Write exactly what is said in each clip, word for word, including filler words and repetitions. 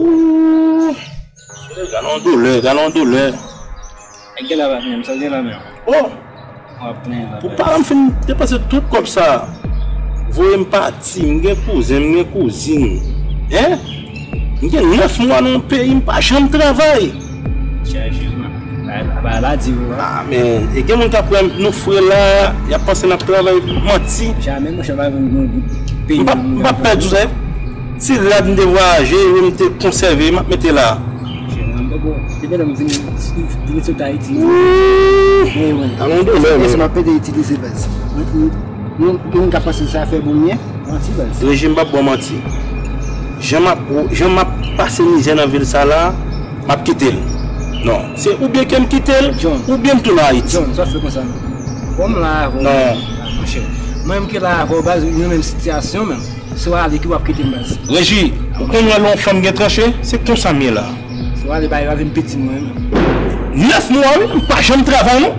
Ooh. Gade yon doulè, gade yon doulè. Nèg gen la pa menm, sa gen la menm. Oh! W ap plenyen la. Pou pa m fin depanse tout kòb sa. Voye m pati, m gen kouzen, m gen kouzin. Hein? M gen nèf mwa nan yon peyi, m pa janm travay. Chaje, man. Ba, ba la di ou, hein? Ah, men, e gen moun k ap wè nou fre la, y ap panse n ap travay, manti. Jamè, monchè, pa vin nou peyi. M p ap, m p ap pèdi sa. Ti rad m te vwayaje, yo m te konsève, m ap mete la. Monchè, m poko, se pandan m vin, vin sot Ayiti. Ooh! Alon doulè, men. Èske m ap pede itilize baz? Mwen, mwen, mwen, mwen ka panse sa fè bon, men, manti, baz. Rejim p ap bon manti. Jan m ap, jan m ap pase mizè nan vil sa la, m ap kite l. Non, se oubyen ke m kite l, John, oubyen m tounen Ayiti. John, sa fè konsa, non. Bon, m la avè w. Non. Ah, monchè. Mwen, m ki la avè w, baz, nou menm sitiyasyon, menm. Si w ale, ki w ap kite m, baz? Reji, ou konn wè lè yon fanm gen tranche, se konsa m ye la. Si w ale, bagay yo ap vin pi di mwen menm. Nèf mwa, wi, m pa janm travay, non.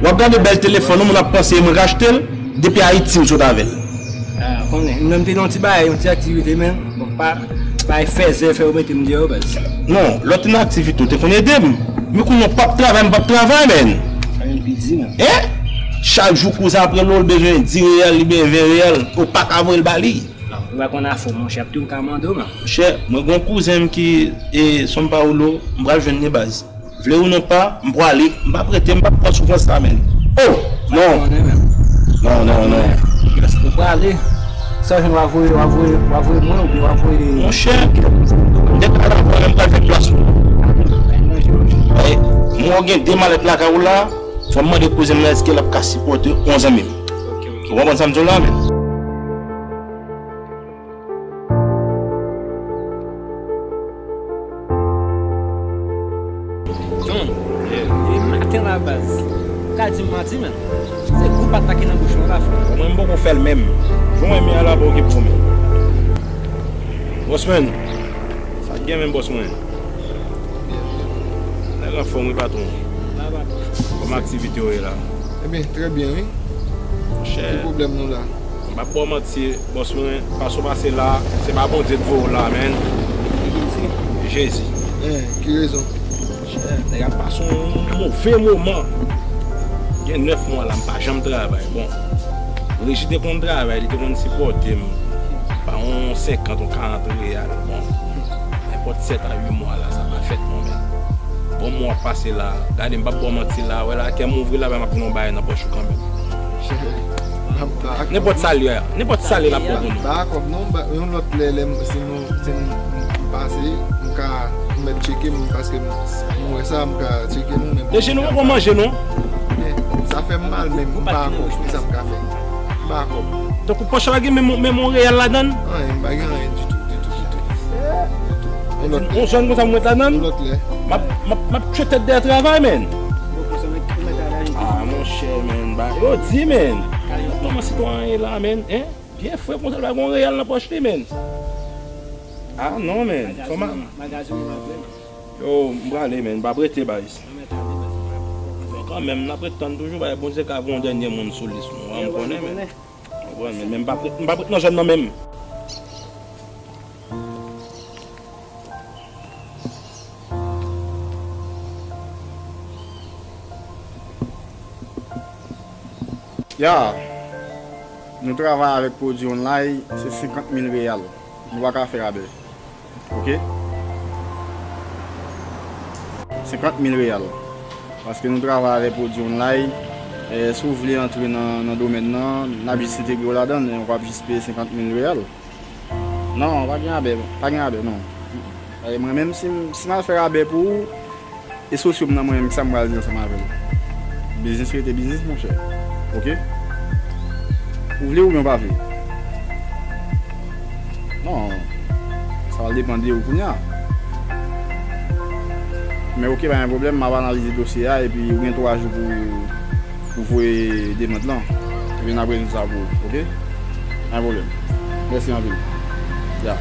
W ap gade bèl telefòn, moun ap panse mwen rachte l, depi Ayiti m sot avè l. Ah, konnen, m menm te nan yon ti bagay, yon ti aktivite, men, bon, pa, pa fèzè fè yo mete m deyò, baz. Non, lè w te nan aktivite, w te konn ede m. Men kounye a w p ap travay, m p ap travay, men. Sa vin pi di, men. Hein? Chak jou kouzen ap rele w, l bezwen dis reyèl, oubyen ven reyèl, ou pa ka voye l ba li. Ou pa konn afè w, monchè, ap toujou ka mande w, men. Monchè, mwen gen yon kouzen m ki, e, São Paulo, m pral jwenn li baz. Vle ou non pa, m prale, m p ap rete, m p ap pran soufrans sa, men. Oh! Non! Non, non, non. Ou prale. Sa w jwenn, w a voye, w a voye, w a voye mwen, oubyen w a voye. Monchè, dèk a la, mwen menm pral fè plas ou. Mwen gen de malèt lakay ou la, fò m mande kouzen m nan èske l ap ka sipòte yon zanmi m. Ou konprann sa m di w la, men? John, e maten la, baz. Ou ka di m manti, men. Se gwo patat ki nan bouch mwen la, frè. Mwen, m poko fè l menm. Jan w wè m ye a la, pa okipe w, men. Boss man, sa k gen menm, boss mwen? Nèg anfòm, wi, patwon. Kòman aktivite yo ye la? Ebyen, trè byen, wi. Monchè. Ki pwoblèm nou la? M p ap ba w manti, bòs mwen, fason w pase la, se pa Bondye t voye w la, men. Jezi. Hein, ki rezon? Monchè, nèg ap pase yon move moman. Gen nèf mwa la, m pa janm travay. Bon, Reji te konn travay, li te konn sipòte m pa yon senkant, yon karant reyal. Bon, nenpòt sèt a uit mwa la, sa pa fèt non, men. Bon, mwa ap pase la, gade, m p ap ba w manti la, wè la, kè m ouvri la, m ap gen yon bagay nan pòch ou kanmenm. Nenpòt sa l ye a, nenpòt sa l ye l ap bon pou nou. M pa kòb non, m pa, yon lòt lè, lè m, si nou, si m, m pase, m ka, m mèt tcheke m, paske m, m wè sa, m ka tcheke nou, men. Deje nou poko manje non. Men, sa fè m mal, men m pa kòb, kisa m ka fè? M pa kòb. Tankou pòch la gen menm, menm yon reyal ladan l? Anyen, m pa gen anyen ditou, ditou, ditou. Yon lòt lè. Yon zòn konsa m mèt ladan l? Yon lòt lè. M ap, m ap, m ap tchwe tèt dèyè travay, men. Ah, monchè, men, ba, yo di, men. Kòman sitwayen la, men, hein? Byen fre konsa, l pa gen yon reyal nan pòch li, men. Ah, non, men. Kòman? Yo, m prale, men. M p ap rete, baz. Bon, kanmenm, n ap ret tann toujou, bay Bondye ka voye yon dènye moun sou lis nou. Ou konnen, men. Ou konnen, men, men m p ap ret, m p ap ret nan zòn nan menm. Ya, nou travay avèk pwodui online, se senkant mil reyal. Nou pa ka fè rabè. Oke? Senkant mil reyal. Paske nou travay avèk pwodui online. Eh, si w vle antre nan, nan domèn nan, n ap jis entegre w ladan l, men w ap jis peye senkant mil reyal. Non, pa gen rabè, pa gen rabè, non. Eh, mwen menm, si m, si m al fè rabè pou ou, e sosyo m nan mwen menm, kisa m pral di ansanm avè l? Biznis rete biznis, monchè. Oke? Ou vle oubyen ou pa vle? Non. Sa pral depann de ou kounye a. Men oke, pa gen pwoblèm, m ap analize dosye a, epi ou gen twa jou pou, pou voye demann lan. Epi n ap rezoud sa pou ou, oke? Pa gen pwoblèm. Mèsi anpil. Ya.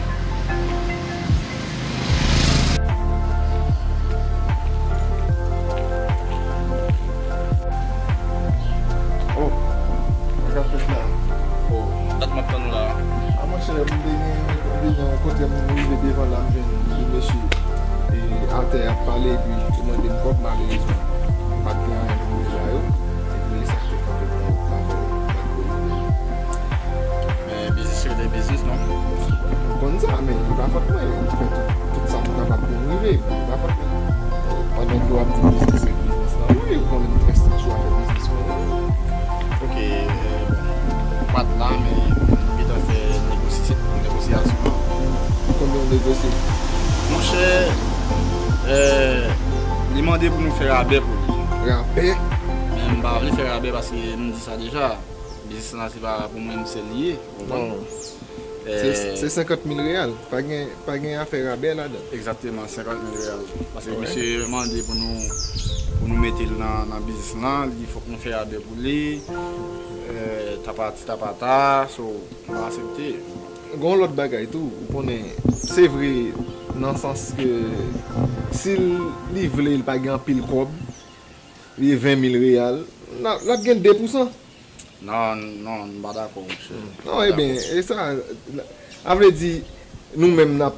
Oh, sa k ap fèt la? Oh. Dat m ap tann ou la. A, monchè, m te gen, m te gen yon kote m rive devan la, m jwenn li sou, e, atè ap pale, epi yo mande m kòb, malerezman, m pa t gen anyen pou m mete ba yo, epi sa k te kanpe pou m pa fè l. Men biznis rete biznis, non? M konn sa, men li pa fòt mwen. M fè tout, tout sa m kapab pou m rive. Li pa fòt mwen. Pandan ke w ap di biznis se biznis lan, wi, ou konnen m trè strik sou afè biznis mwen. Ok, euh, bon, ou pa t la, men m gentan fè negosi-, negosyasyon an. Konbyen w negosye? Monchè, euh, li mande pou nou fè rabè pou li. Rabè? Men m pa vle fè rabè paske m di sa deja. Biznis lan se pa pou mwen, se li ye, ou konprann? Non. Se, euh, se senkant mil reyal. Pa gen, pa gen afè rabè ladan. Egzakteman, senkant mil reyal. Paske misye mande pou nou, pou nou mete l nan, nan biznis lan, li fòk nou fè rabè pou li. Euh, tapati tapata, so, nou aksepte. Gen yon lòt bagay tou, ou konnen, se vre, nan sans ke si l, li vle, li pa gen anpil kòb, li ven mil reyal, l ap, l ap gen de pousan. Non, non, m pa dakò, monchè. Non, m pa dakò. Ebyen, e sa, a vle di, nou menm n ap,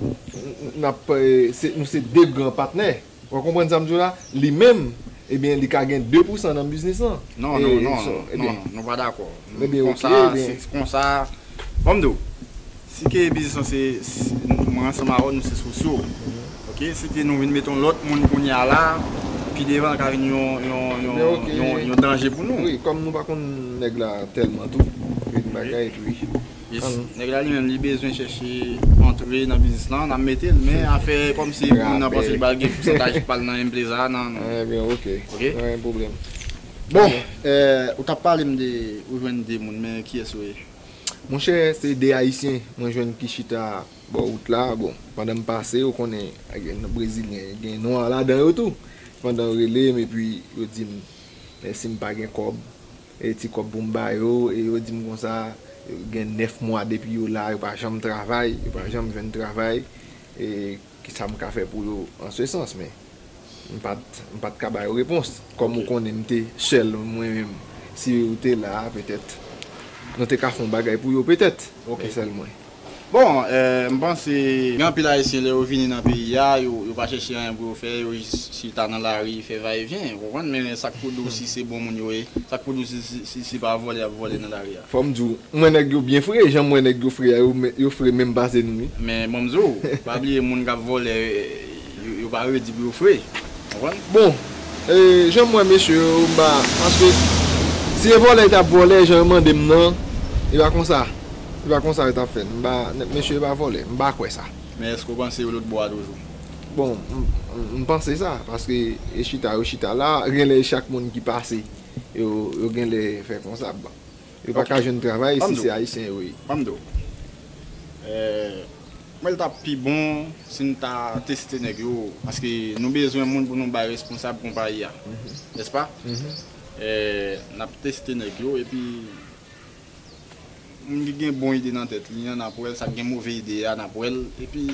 n ap, e, se, nou se de gran patnè. Ou konprann sa m di w la? Li menm, ebyen, li ka gen de pousan nan biznis lan. Non, non, non, non, non, nou pa dakò. Ebyen, ok, konsa, ebyen. Konsa, ban m di w, si ke biznis lan se, si, mwen ansanm avè w, nou se sosyo. Ok, si ke nou vin mete yon lòt moun kounye a la, pi devan l ka vin yon, yon, yon, yon, yon danje pou nou. Wi, kòm nou pa konn nèg la tèlman tou, vin bagay, epi. Yes. Nèg la li menm, li bezwen chèche antre nan biznis lan, n ap mete l, men afè kòmsi moun nan panse li pral gen pousantaj pa l nan enprèz la, non, non. Ebyen, ok. Ok? Pa gen pwoblèm. Bon, euh, ou t ap pale m de, ou jwenn de moun, men kiyès yo ye? Monchè, se de Ayisyen mwen jwenn ki chita bò wout la. Bon, pandan m pase, ou konnen, gen Brezilyen, gen nwa ladan yo tou. Pandan yo rele m, epi yo di m, men si m pa gen kòb, e ti kòb pou m ba yo, e yo di m konsa, gen nèf mwa depi yo la, yo pa janm travay, yo pa janm jwenn travay, e kisa m ka fè pou yo an se sans, men m pa t, m pa t ka ba yo repons. Kòm ou konnen, m te sèl mwen menm. Si ou te la, petèt, nou te ka fè yon bagay pou yo, petèt. Ok. Men sèl mwen. Bon, euh, m panse gen anpil Ayisyen lè yo vini nan peyi a, yo, yo pa chèche anyen pou yo fè, yo jis chita nan lari, fè va e vyen, ou konprann? Men sa k pou di w si se bon moun yo ye, sa k pou di w si, si, si se pa vòlè y ap vòlè nan lari a? Fò m di w, mwen nèg yo byen fre, jan m wè nèg yo fre a, yo, yo fre menm pase nou, wi. Men bon, m di w, pa bliye moun k ap vòlè, yo, yo pa redi pou yo fre. Konprann? Bon, e, jan m wè mesye yo, m pa, paske si e vòlè yo t ap vòlè, jan yo mande m nan, e pa konsa. E pa konsa yo t ap fè. M pa, mesye yo pa vòlè, m pa kwè sa. Men èske w panse yo lòt bò a toujou? Bon, m, m, m panse sa, paske e chita yo chita la, genlè chak moun ki pase, yo, yo genlè fè konsa. Yo pa ka jwenn travay si se Ayisyen yo ye. Ban m di w. Eh, mwen, l t ap pi bon si n ta teste nèg yo, paske nou bezwen moun pou nou bay responsab konpayi a. Nèspa? Eh, n ap teste nèg yo, epi moun ki gen bon ide nan tèt li an, n ap wè l, sa k gen move ide a, n ap wè l, epi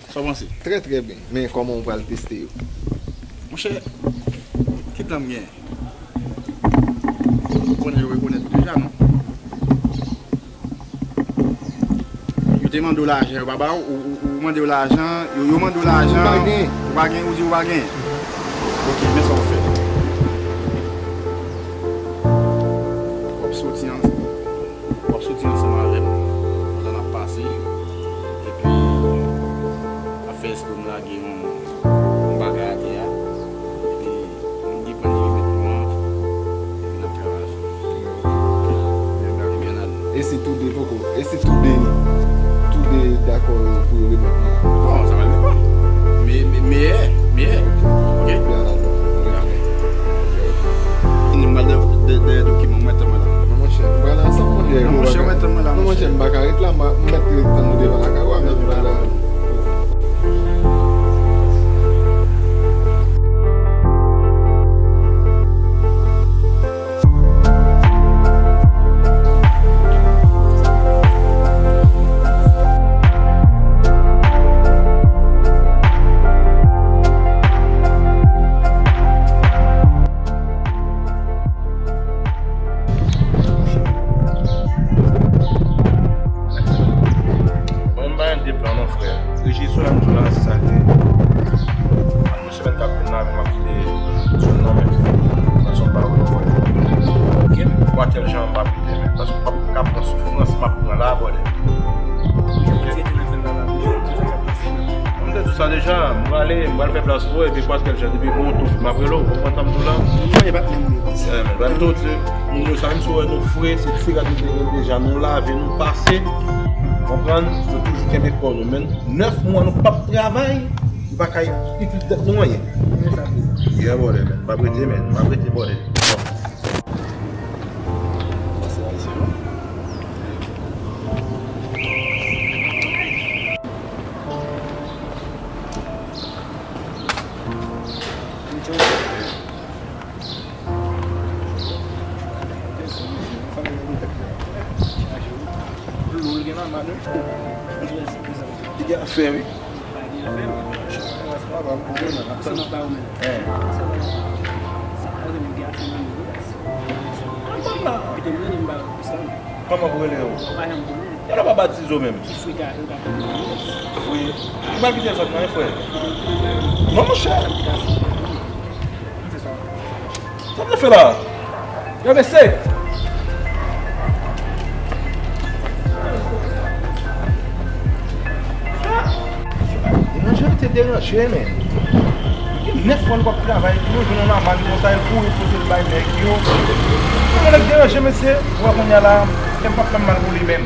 Sa w panse? Trè, trè byen. Men kòman w pral teste yo? Monchè, ki plan m gen? Ou konnen yo rekonèt deja, non? Yo te mande w lajan, yo pa ba w, ou, ou, ou mande yo lajan, yo, yo mande w lajan, ou pa gen, ou di ou pa gen. Ok, men sa w fè. W ap soti an. W ap soti ansanm avè m pandan n ap pase, epi ap fè espre m lage yon, yon bagay atè a, epi m depann de remèd mwen an, epi n ap travay ansanm. Ebyen, n ale. E si toude poko, e si toude, toude dakò pou yo remèd mwen an? Bon, sa va depann. Me, me, meyè, meyè. Ok. Ebyen, n ale. Vini, m pral dèyè, dèyè, dèyè dokiman, mwen tann mwen la. Non, monchè, m pral ansanm, monchè. Non, monchè, mwen tann mwen la, monchè. Non, monchè, m pa ka ret la, m mèt ret tann ou devan lakay ou a, men m pral la. Frè, rejisyon la m di w la, se sa l ye. An nou semèn k ap vin la, m ap kite zòn nan, men nan zòn pa w, frè. Ok, men. Twa kèl jan m ap kite, men. Paske m p ap ka pran soufrans m ap pran la, brother. Ok. M te di w sa deja, m prale, m pral fè plas pou ou, epi twa kèl jan, depi bon, tou, m ap rele w, w konprann sa m di w la? Mwen, e pa t menm. Eh, men, m ap di w, moun yo sa, menm si w wè nou fre, se fre gade deja, nou lave, nou pase. Konprann? Nou toujou kenbe kò nou, men. Nèf mwa nou p ap travay, nou pa ka itil tèt nou anyen. Yeah, brother, man. M ap rete, man. M ap rete, brother. Li gen afè, wi. Kòman pou rele yo? Yo pa batize w menm. Fre. Ou pral kite zòn nan, wi, frè. Non, monchè. Sa w ap fè la? Yo, mesye! Deranje, rete deranje, men. Gen nèf mwa nou p ap travay, pou nou jwenn yon lamann konsa, e kouri pote l bay nèg yo. Yon nèg deranje, mesye, ou wè kounye a la, kè m p ap fè m mal pou li menm.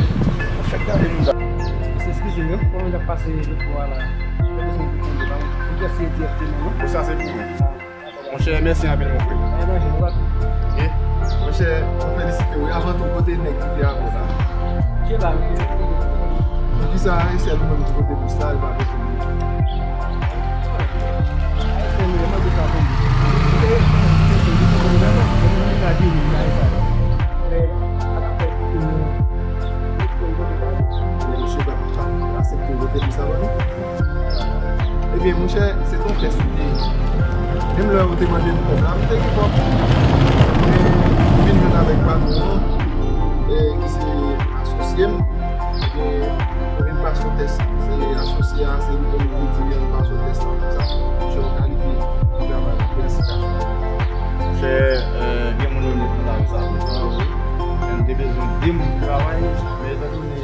Ou fèk gade nou. Mesye, eskize m, wi, kòman n ap pase lòt bò a la? Mwen bezwen pou konde la, wi. Mwen prese dirèkteman, non? Bon, sa se pou ou. Monchè, mèsi anpil, mon frè. Ok. Monchè, mwen felisite w. Avan tou, kote nèg ki te avè w la? Poukisa Ayisyen nou menm ki pote bous la, li pa pote bous? Mesye pa aksepte pote bous la ban nou. Ebyen, monchè, se t on tès li te ye. Menm lè yo te mande m kòb la, m te gen kòb. Men, m vin jwenn avèk patwon an, e, ki se asosye m. Ebyen, nou vin pase yon tès. Se asosye a, se li menm ki di nou pase yon tès la konsa. Monchè, ou kalifye pou travay la. Felisitasyon. Monchè, e, gen moun onèt nan lari sa, wi. Men m te bezwen de moun pou travay, men etandone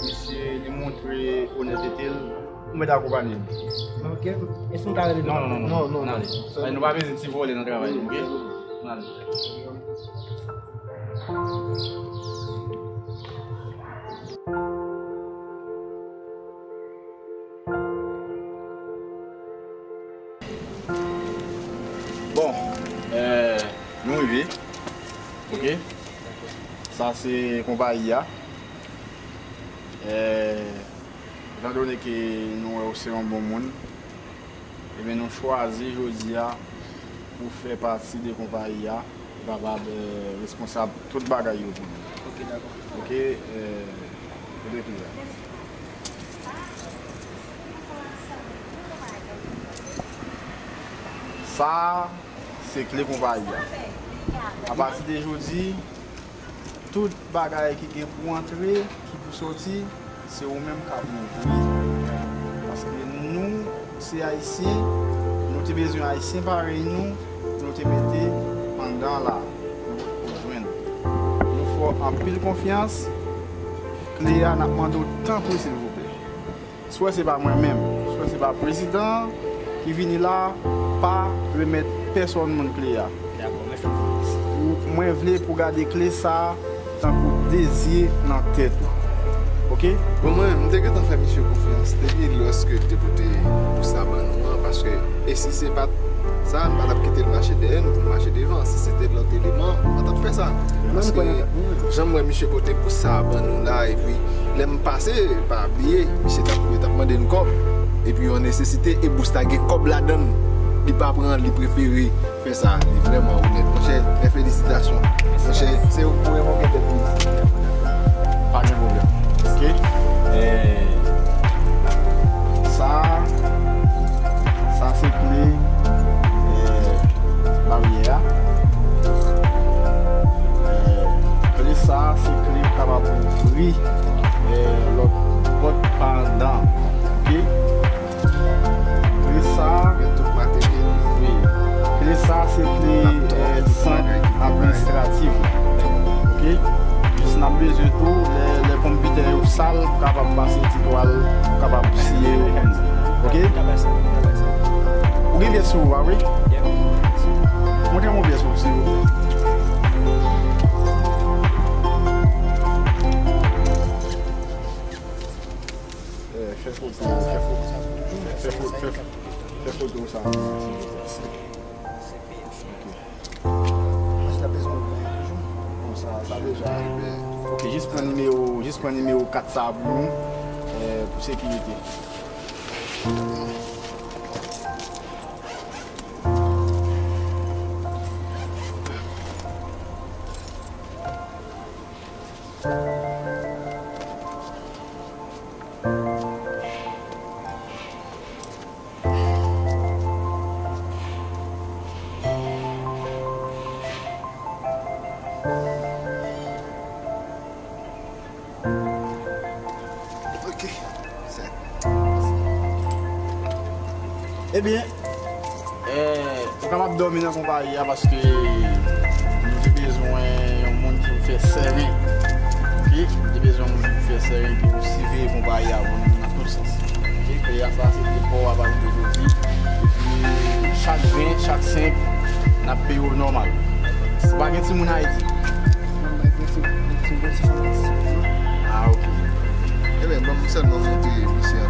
misye li montre onètete l, ou mèt akonpanye m. Ok. Èske nou ka rele? Non, non, non, non. Non, non, non. N ale. Sa, nou pa bezwen ti vòlè nan travay nou, ok? N ale. Bon, eh, nou rive. Ok. Sa se konpayi a. Eh, etandone ke nou wè w se yon bon moun, ebyen, nou chwazi jodi a pou fè pati de konpayi a, pou kapab, eh, responsab tout bagay yo pou nou. Ok, dakò. Ok, eh, kote kle a? Sa a, se kle konpayi a. Apati de jodi, tout bagay ki gen pou antre, ki pou soti, se ou menm k ap louvri. Paske nou, se Ayisyen, nou te bezwen Ayisyen parèy nou, nou te mete anndan la, nou potko jwenn. Nou fè w anpil konfyans, kle a, n ap mande w tanpri, silvouplè. Swè se pa mwen menm, swè se pa prezidan an ki vini la, pa remèt pèsonn moun kle a. Dakò, mèsi anpil. Mwen vle pou gade kle sa tankou de zye nan tèt ou. Ok? Bon, mwen, m te gentan fè misye konfyans depi lòske l te pote bous la ban nou an, paske, e si se pa t sa, m pa t ap kite l mache dèyè nou pou n mache devan. Si se te lòt eleman, m pa t ap fè sa. Paske, jan m wè misye pote bous sa ban nou la, epi lè m pase, pa bliye, misye t ap, t ap mande n kòb. Epi yon nesesite, e bous la gen kòb ladan l. Li pa pran, li prefere fè sa, li vrèman onèt. Monchè, mè felisitasyon. Monchè, se ou k pou revoke tèt li. Pa gen pwoblèm. Ok? Eh, sa, sa se kle, eh, baryè a. Eh, kle sa, se kle pou kapab ouvri, eh, lòt pòt pa anndan. Sou ou a, wi. Montre m yon pyès, silvouplè. Eh, fè foto, fè foto, fè foto, fè foto, fè foto sa. Ok. Mwen ta bezwen w toujou. Bon, sa, sa deja rive. Ok, jis pran nimewo, jis pran nimewo kat sa pou nou, eh, pou sekirite. Ok. Ebyen, eh, ou kapab dòmi nan konpayi a paske nou te bezwen yon moun ki pou fè sèren. Ok? Nou te bezwen yon moun ki pou fè sèren, ki pou siveye konpayi a pou nou nan tout sans. Ok? Peyi a sa, se te pò a pati de jodi. Epi, chak ven, chak senk, n ap peye w nòmal. Ou pa gen timoun Ayiti? Ah, ok. Ebyen, ban m sèlman montre misye